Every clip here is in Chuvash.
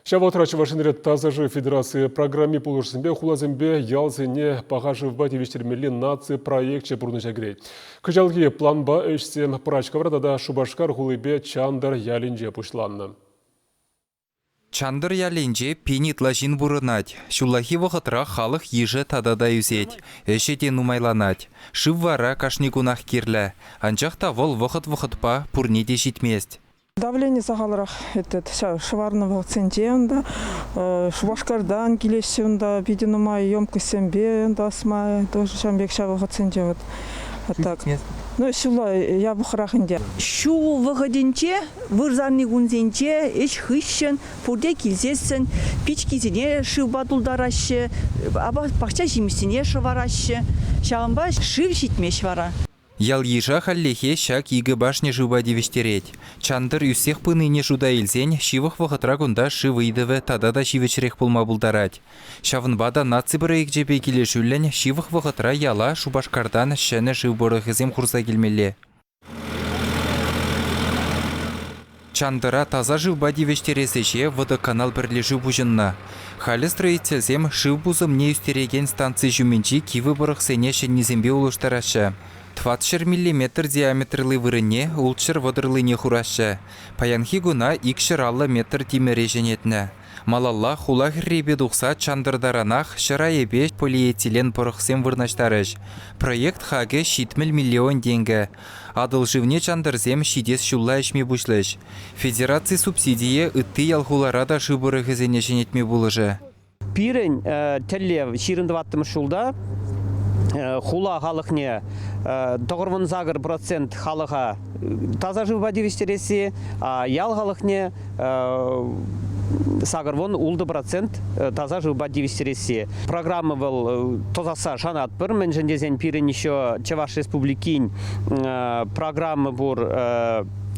Ҫав вӑхӑтра Чӑваш Енре Таса шыв федераци программи пулӑшнипе хуласемпе ялсене паха шывпа тивӗҫтермелли наци проекчӗ пурнӑҫа кӗрет. Кӑҫалхи планпа ӗҫсем Пӑрачкавра тата Шупашкар хулипе Чантӑр ялӗнче пуҫланнӑ. Чантӑр ялӗнче пин ытла ҫын пурӑнать. Ҫуллахи вӑхӑтра халӑх йышӗ тата та ӳсет, ӗҫӗ те нумайланать. Шыв вара кашни кунах кирлӗ. Анчах та вӑл вӑхӑт-вӑхӑтпа пурне те ҫитмест. Давлени сахалрах этот шӑварнӑ вӑхӑтсенче унта Шупашкартан килеҫҫӗ унта питӗ нумай емкостьсемпе унта ӑсма тоже ҫавӑн пек ҫав вӑхӑтсенче вот так. Ну, ҫулла япӑхрах ӗнтӗ. Ҫу вӑхӑтӗнче вырсарни кунсенче ӗҫ хыҫҫӑн пурте килсессӗн пичкисене шывпа тултараҫҫӗ, пахча ҫимӗҫсене шӑвараҫҫӗ. Ҫавӑнпа шыв ҫитмест вара. Ял-йыша хальлӗхе ҫак икӗ башня шывпа тивӗҫтерет. Чантӑр ӳссех пынине шута илсен ҫывӑх вӑхӑтра кунта шыв ыйтӑвӗ тата та ҫивӗчрех пулма пултарать. Ҫавӑнпа та наци проекчӗпе килӗшӳллӗн ҫывӑх вӑхӑтра яла Шупашкартан ҫӗнӗ шыв пӑрӑхӗсем хурса килмелле. Чантӑра таса шывпа тивӗҫтерес ӗҫе Водоканал пӗрлешӳ пуҫӑннӑ. Халӗ строительсем шыв пусӑмне ӳстерекен станци ҫумӗнчи кивӗ пӑрӑхсене ҫӗннисемпе улӑштараҫҫӗ. 400 миллиметр диаметрли вырӑнне 600 вӑтӑрлине хураҫҫӗ. Паянхи куна 250 метр тимӗре ҫӗнетнӗ. Малалла хула хӗррипе тухса Чантӑр таранах ҫӗр айӗпе полиэтилен пӑрӑхсем вырнаҫтарӗҫ. Проект хакӗ 70 миллион тенкӗ. Атӑл шывне чантӑрсем ҫитес ҫулла ӗҫме пуҫлӗҫ. Федераци субсидийӗ ытти ял-хулара та шыв пӑрӑхӗсене ҫӗнетме пулӑшӗ. Пирӗн тӗллев 24-мӗш ҫулта хула халӑхне 98% халӑха таса шывпа тивӗҫтересси, ял халӑхне 86% таса шывпа тивӗҫтересси. Программа вӑл тӑсасса шанатпӑр, мӗншӗн тесен пирӗн еще Чӑваш Республикин программа пур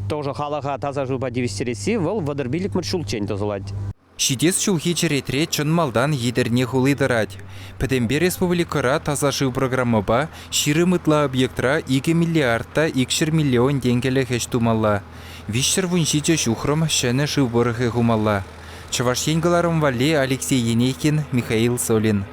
тоже халӑха таса шывпа тивӗҫтересси, вӑл 35-мӗш ҫулччен тӑсӑлать. Ҫитес ҫулхи черетре чӑн малтан Етӗрне хули тӑрать. Пӗтӗмпе республикӑра Таса шыв программӑпа 20 ытла объектра 2 миллиард та 200 миллион тенкӗлӗх ӗҫ тумалла. 317 ҫухрӑм ҫӗнӗ шыв пӑрӑхӗ хумалла. Чӑваш Ен кӑларӑм валли Алексей Енейкин, Михаил Солин.